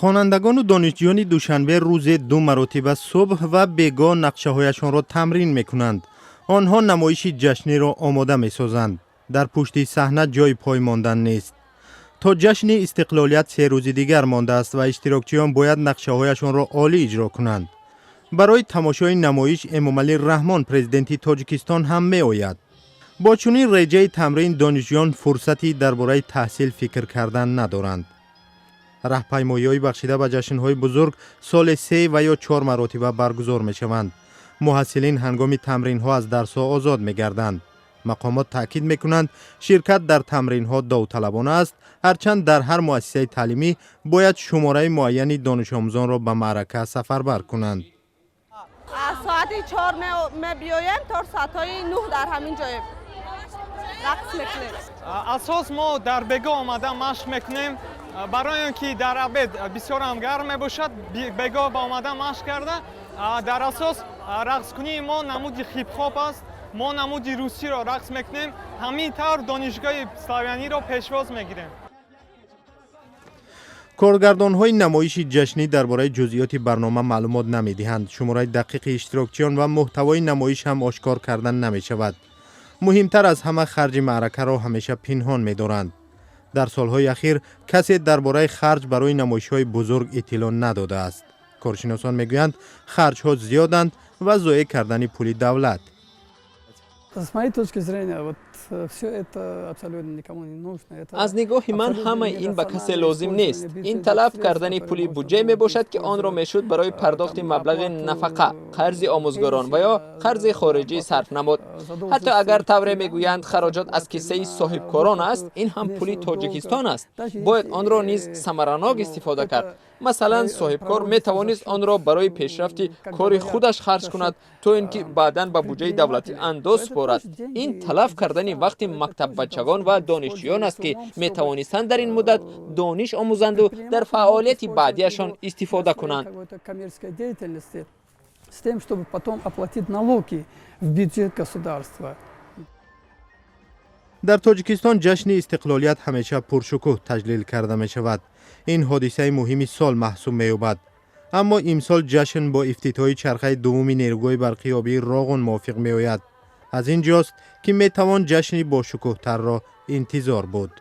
Хонандагону донишҷӯёни Душанбе рӯзе ду маротиба, субҳ ва бегоҳ, нақшаҳояшонро тамрин мекунанд. Онҳо намоиши ҷашниро омода месозанд. Дар пушти саҳна ҷои пой мондан нест. То ҷашни истиқлолият 3 рӯзи дигар мондааст ва иштирокчиён бояд нақшаҳояшонро олӣ иҷро кунанд. Барои тамошои намоиш Эмомалӣ Раҳмон, президенти Тоҷикистон, ҳам меояд. Бо чунин реҷаи тамрин донишҷӯён фурсати дар бораи таҳсил фикр кардан надоранд. Раҳпаймоиҳои бахшида ба ҷашнҳои бузург соле се ва ё чор маротиба баргузор мешаванд. Муҳассилин ҳангоми тамринҳо аз дарсҳо озод мегарданд. Мақомот таъкид мекунанд, ширкат дар тамринҳо довталабона аст, ҳарчанд дар ҳар муассисаи таълимӣ бояд шумораи муайяни донишомӯзонро ба маърака сафарбар кунанд. Аз соати 4 мебиёем, то соатҳои 9 дар ҳамин ҷоем, рақс мекунем. Асос мо дар бего омада машқ мекунем, барои он ки дар обед бисёрам гарм мебошад. Бего ба омада машқ карда. Дар асос рақскунии мо намуди хип-хоп аст. Мо намуди русиро рақс мекунем. Ҳамин тавр донишгоҳи славяниро пешвоз мегирем. Коргардонҳои намоиши ҷашнӣ дар бораи ҷузъиёти барнома маълумот намедиҳанд. Шумораи дақиқи иштирокчиён ва муҳтавои намоиш ҳам ошкор кардан намешавад. Муҳимтар аз ҳама, харҷи маъракаро ҳамеша пинҳон медоранд. Дар солҳои ахир касе дар бораи харҷ барои намоишҳои бузург иттилоъ надодааст. Коршиносон мегӯянд, харҷҳо зиёданд ва зоеъ кардани пули давлат. С моей точки зрения, вот все это абсолютно никому не нужно. Это Аз нигоҳи ман, ҳамаи ин ба касе лозим нест. Ин талаф кардани пули буҷа мебошад, ки онро мешуд барои пардохти маблағи нафақа, қарзи омӯзгорон ва ё қарзи хориҷӣ сарф намуд. Ҳатто агар, тавре мегӯянд, хароҷот аз киссаи соҳибкорон аст, ин ҳам пули Тоҷикистон аст. Бояд онро низ самаранок истифода кард. Масалан, соҳибкор метавонист онро барои пешрафти кори худаш харҷ кунад, то ин ки баъдан ба буҷаи давлатӣ андоз супорад. Ин талаф кардани вақти мактаббачагон ва донишҷӯён аст, ки метавонистанд дар ин муддат дониш омӯзанду дар фаъолияти баъдиашон истифода кунанд. С тем, чтобы потом оплатить налоги в бюджет государства. Дар Тоҷикистон ҷашни истиқлолият ҳамеша пуршукӯҳ таҷлил карда мешавад. Ин ҳодисаи муҳими сол маҳсуб меёбад, аммо имсол ҷашн бо ифтитоҳи чархаи дуввуми нерӯгоҳи барқии обии Роғун мувофиқ меояд. Аз ин ҷост, ки метавон ҷашни бошукӯҳтарро интизор буд.